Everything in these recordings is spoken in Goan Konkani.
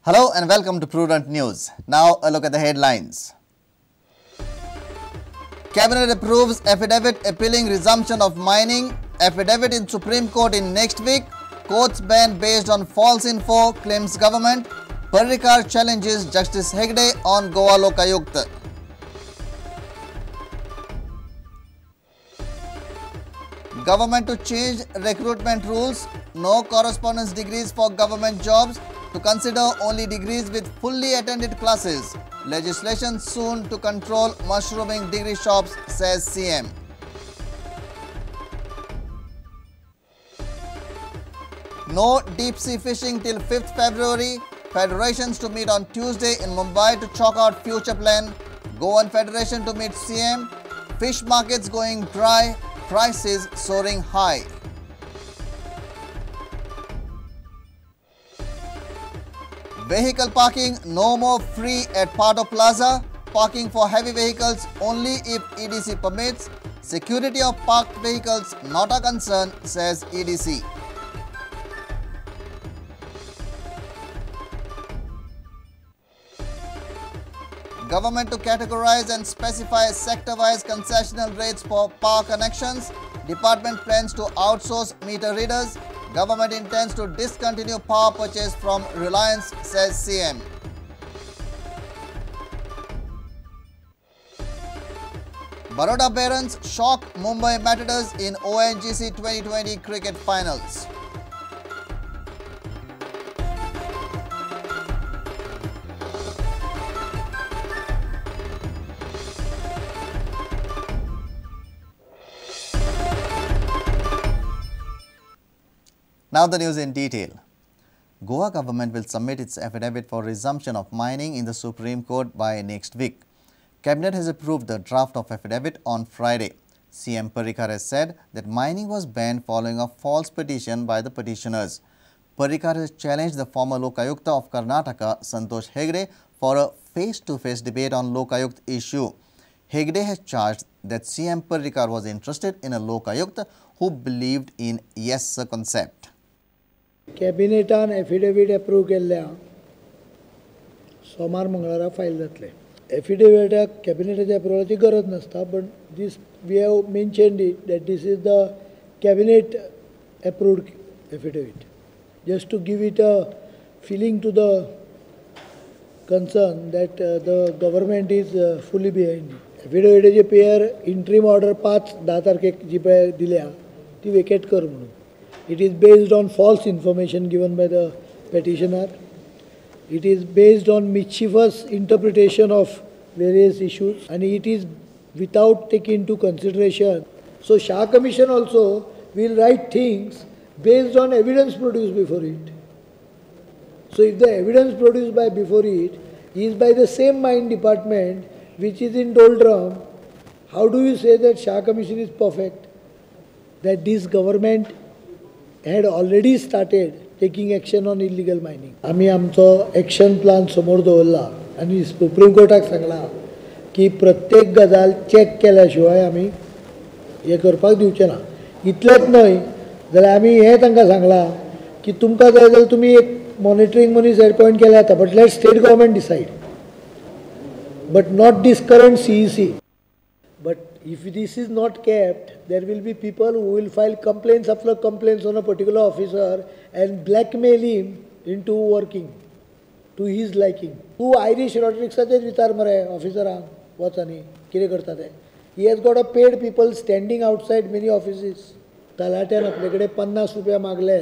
Hello and welcome to Prudent News. Now a look at the headlines. Cabinet approves affidavit appealing resumption of mining. Affidavit in Supreme Court in next week. Courts ban based on false info, claims government. Parrikar challenges Justice Hegde on Goa Lokayukta. Government to change recruitment rules. No correspondence degrees for government jobs. To consider only degrees with fully attended classes. Legislation soon to control mushrooming degree shops, says CM. No deep sea fishing till 5th February. Federations to meet on Tuesday in Mumbai to chalk out future plan. Goan Federation to meet CM. Fish markets going dry, prices soaring high. Vehicle parking no more free at Pardo Plaza. Parking for heavy vehicles only if EDC permits. Security of parked vehicles not a concern, says EDC. Government to categorize and specify sector-wise concessional rates for power connections. Department plans to outsource meter readers. Government intends to discontinue power purchase from Reliance, says CM. Baroda Barons shock Mumbai Matadors in ONGC 2020 cricket finals. Now the news in detail. Goa government will submit its affidavit for resumption of mining in the Supreme Court by next week. Cabinet has approved the draft of affidavit on Friday. CM Parrikar has said that mining was banned following a false petition by the petitioners. Parrikar has challenged the former Lokayukta of Karnataka, Santosh Hegde, for a face-to-face debate on Lokayukta issue. Hegde has charged that CM Parrikar was interested in a Lokayukta who believed in yes sir concept. कॅबिनेटान affidavit approve केल्ल्या सोमार मंगळारा फायल जातले. एफिडेविटाक कॅबिनेटाच्या अप्रुवलाची गरज नासता, but this we have mentioned it that this is the cabinet approved affidavit, just to give it a feeling to the concern that the government is fully behind it. एफिडेविटाचे pair interim order 5-10 तारखेक जी पळय दिल्या ती वेकेट कर म्हणून. It is based on false information given by the petitioner. It is based on mischievous interpretation of various issues, and it is without taking into consideration. So Shah Commission also will write things based on evidence produced before it. So if the evidence produced by before it is by the same mine department which is in doldrum, how do you say that Shah Commission is perfect? That this government had already started taking action on illegal mining. आमी आमचो एक्शन प्लान समोर दवरला आनी सुप्रीम कोर्टाक सांगला की प्रत्येक गजाल चॅक केल्या शिवाय आमी हें करपाक दिवचे ना. इतलेंच न्हय जाल्यार आमी हें तांकां सांगलां की तुमकां जाय जाल्यार तुमी एक मॉनिटरींग मनीस एपॉयंट केल्या जाता, but let state government decide, but not this current CEC. But if this is not kept, there will be people who will file complaints after complaints on a particular officer and blackmail him into working to his liking. तूं आयरीश रॉड्रिक्साचेर विचार मरे ऑफिसरांक वच आनी कितें करता ते. He has got a paid people standing outside many offices. तलाट्यान आपले कडेन 50 रुपया मागले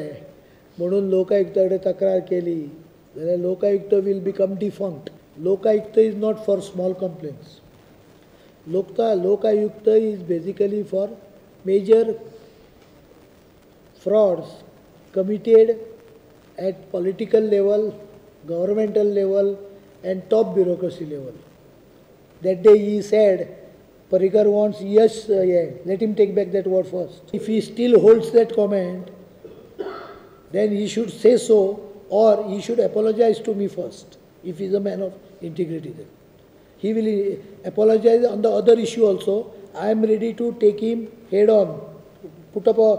म्हणून लोकायुक्ता कडेन तक्रार केली जाल्यार Lokayukta will become defunct. Lokayukta is not for small complaints. Lokayukta is basically for major frauds committed at political level, governmental level and top bureaucracy level. That day he said, Parrikar wants yes, yeah, let him take back that word first. If he still holds that comment, then he should say so, or he should apologize to me first, if he is a man of integrity then. He will apologize on the other issue also. I am ready to take him head on. Put up a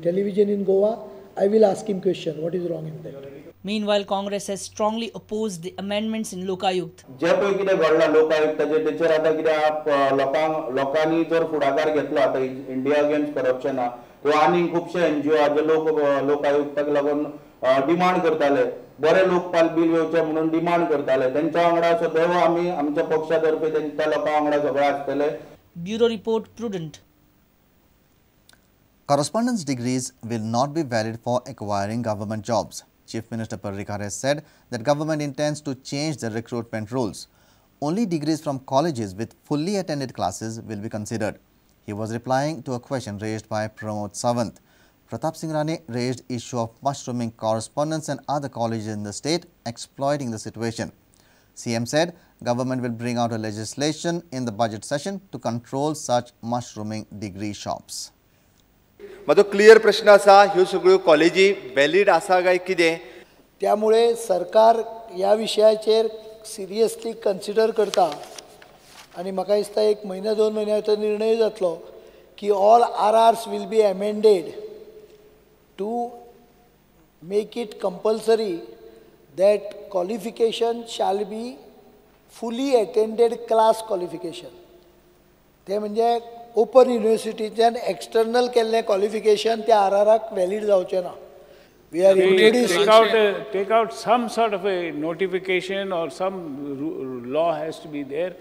television in Goa. I will ask him question, what is wrong in that. Meanwhile, Congress has strongly opposed the amendments in Lokayukta. जे पळय कितें घडलां लोकायुक्ताचेर तेचेर आतां कित्याक लोकांनी जर फुडाकार घेतलो आतां इंडिया अगेन्स्ट करप्शना किंवा आनीक खुबशे एनजीओ जे लोक लोकायुक्ताक लागून डिमांड करताले, बरे लोकपाल बील येवचें म्हणून डिमांड करताले, तेंच्या वांगडा सदैव आमी आमच्या पक्षा तर्फे त्या लोकां वांगडा सगळे आसतले. Bureau Report, Prudent. Correspondence degrees will not be valid for acquiring government jobs. Chief Minister Parrikar has said that government intends to change the recruitment rules. Only degrees from colleges with fully attended classes will be considered. He was replying to a question raised by Pramod Sawant. Pratap Singh Rane raised issue of mushrooming correspondence and other colleges in the state exploiting the situation. CM said government will bring out a legislation in the budget session to control such mushrooming degree shops. म्हजो क्लियर प्रश्न आसा, ह्यो सगळ्यो कॉलेजी व्हॅलीड आसा काय कितें? त्यामुळे सरकार ह्या विशयाचेर सिरियसली कन्सिडर करता आनी म्हाका दिसता एक म्हयनो 2 म्हयन्या भितर निर्णय जातलो की all RRs will be amended to make it compulsory that qualification shall be fully attended class qualification. ते म्हणजे ओपन युनिवर्सिटीच्यान एक्सटर्नल केल्लें क्वॉलिफिकेशन त्या आर-आराक व्हॅलीड जावचें ना. We are introducing take out some sort of a notification or some law has to be there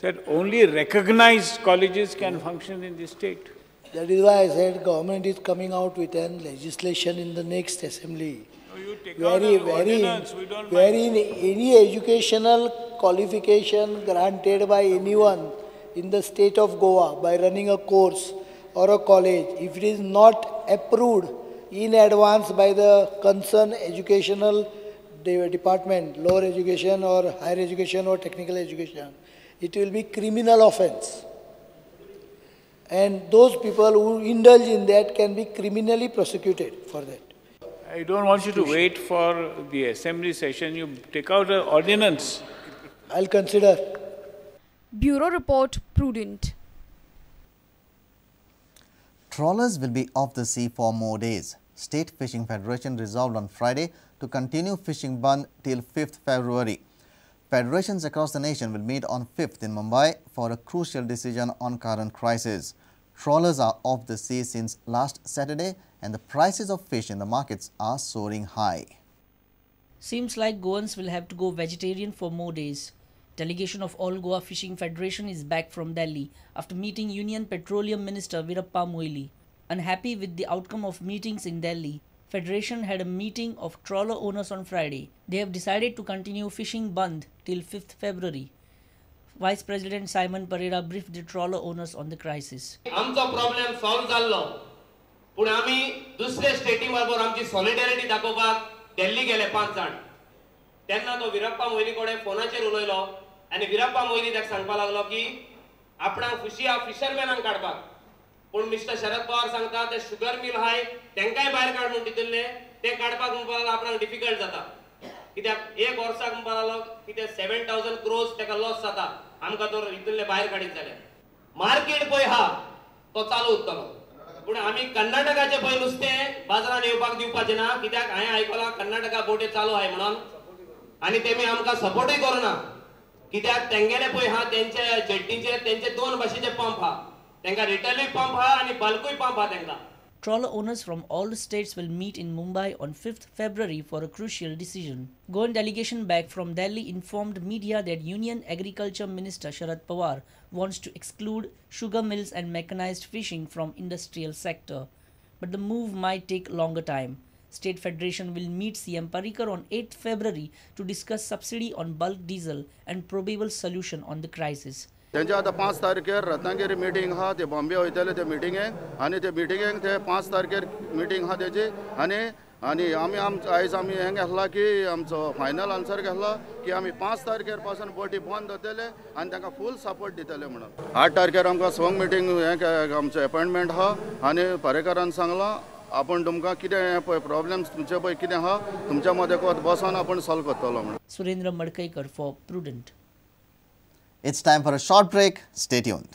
that only recognized colleges can function in the state. That is why I said government is coming out with an legislation in the next assembly. No, you take out an ordinance, we don't mind. Wherein any educational qualification granted by anyone in the state of Goa by running a course or a college, if it is not approved in advance by the concerned educational department, lower education or higher education or technical education, it will be criminal offense. And those people who indulge in that can be criminally prosecuted for that. I don't want you to wait for the assembly session. You take out an ordinance. I'll consider. Bureau Report, Prudent. Trawlers will be off the sea for more days. State Fishing Federation resolved on Friday to continue fishing ban till 5th February. Federations across the nation will meet on 5th in Mumbai for a crucial decision on current crisis. Trawlers are off the sea since last Saturday and the prices of fish in the markets are soaring high. Seems like Goans will have to go vegetarian for more days. Delegation of All Goa Fishing Federation is back from Delhi after meeting Union Petroleum Minister Veerappa Moily. Unhappy with the outcome of meetings in Delhi, Federation had a meeting of trawler owners on Friday. They have decided to continue fishing bandh till 5th February. Vice President Simon Pereira briefed the trawler owners on the crisis. आमचो प्रॉब्लेम सॉल्व जाल्लो, पूण आमी दुसरे स्टेटी बरोबर आमची सॉलिडॅरिटी दाखोवपाक दिल्ली गेले 5 जाण. तेन्ना तो वीरप्पा मोइली कडेन फोनाचेर उलयलो आनी वीरप्पा मोइली ताका सांगपाक लागलो की आपणाक खुशी आहा फिशरमॅनांक काडपाक, पूण मिस्टर शरद पवार सांगता ते शुगर मिल आहाय तेंकांय भायर काड म्हूण तितुल्ले ते काडपाक म्हणपाक लागलो आपणाक डिफिकल्ट जाता, कित्याक एक वर्साक म्हणपाक लागलो कितें 7,000 crores ताका लॉस जाता, आमकां तर हितुल्ले भायर काडीत जाल्यार मार्केट पळय आहा तो चालू उरतलो. पूण आमी कर्नाटकाचें पळय नुस्तें बाजारान येवपाक दिवपाचें ना, कित्याक हांवें आयकलां कर्नाटका बोटे चालू आहाय म्हणून आनी तेमी आमकां सपोर्टूय करुना, कित्याक तेंगेले पळय आहा तेंचे जेट्टीचेर तेंचे 2 भाशेचे पंप आहा, तेंकां रिटेलूय पंप आहा आनी बल्कूय पंप आहा तेंकां. Trawler owners from all the states will meet in Mumbai on 5th February for a crucial decision. Goan delegation back from Delhi informed media that Union Agriculture Minister Sharad Pawar wants to exclude sugar mills and mechanized fishing from industrial sector. But the move might take longer time. State Federation will meet CM Parrikar on 8th February to discuss subsidy on bulk diesel and probable solution on the crisis. तेंच्या आतां 5 तारखेर रत्नागिरी मिटींग आहा, ते बॉम्बे वयतले ते मिटिंगेक आनी ते मिटिंगेक ते 5 तारखेर मिटींग आहा तेजी आनी आनी आमी आयज आमी हें घेतला की आमचो फायनल आन्सर घेतला की आमी 5 तारखेर पासून बोटी बंद जातले आनी तांकां फूल सपोर्ट दितले म्हणून. 8 तारखेर आमकां संग मिटींग हें आमचो एपॉयंटमेंट आहा आनी पर्रेकारान सांगलां आपण तुमकां कितें पळय प्रॉब्लम्स तुमचे पळय कितें आहा तुमच्या मदें बसोन आपूण सॉल्व करतलो म्हणून. Surendra Madkaikar for Prudent. It's time for a short break. Stay tuned.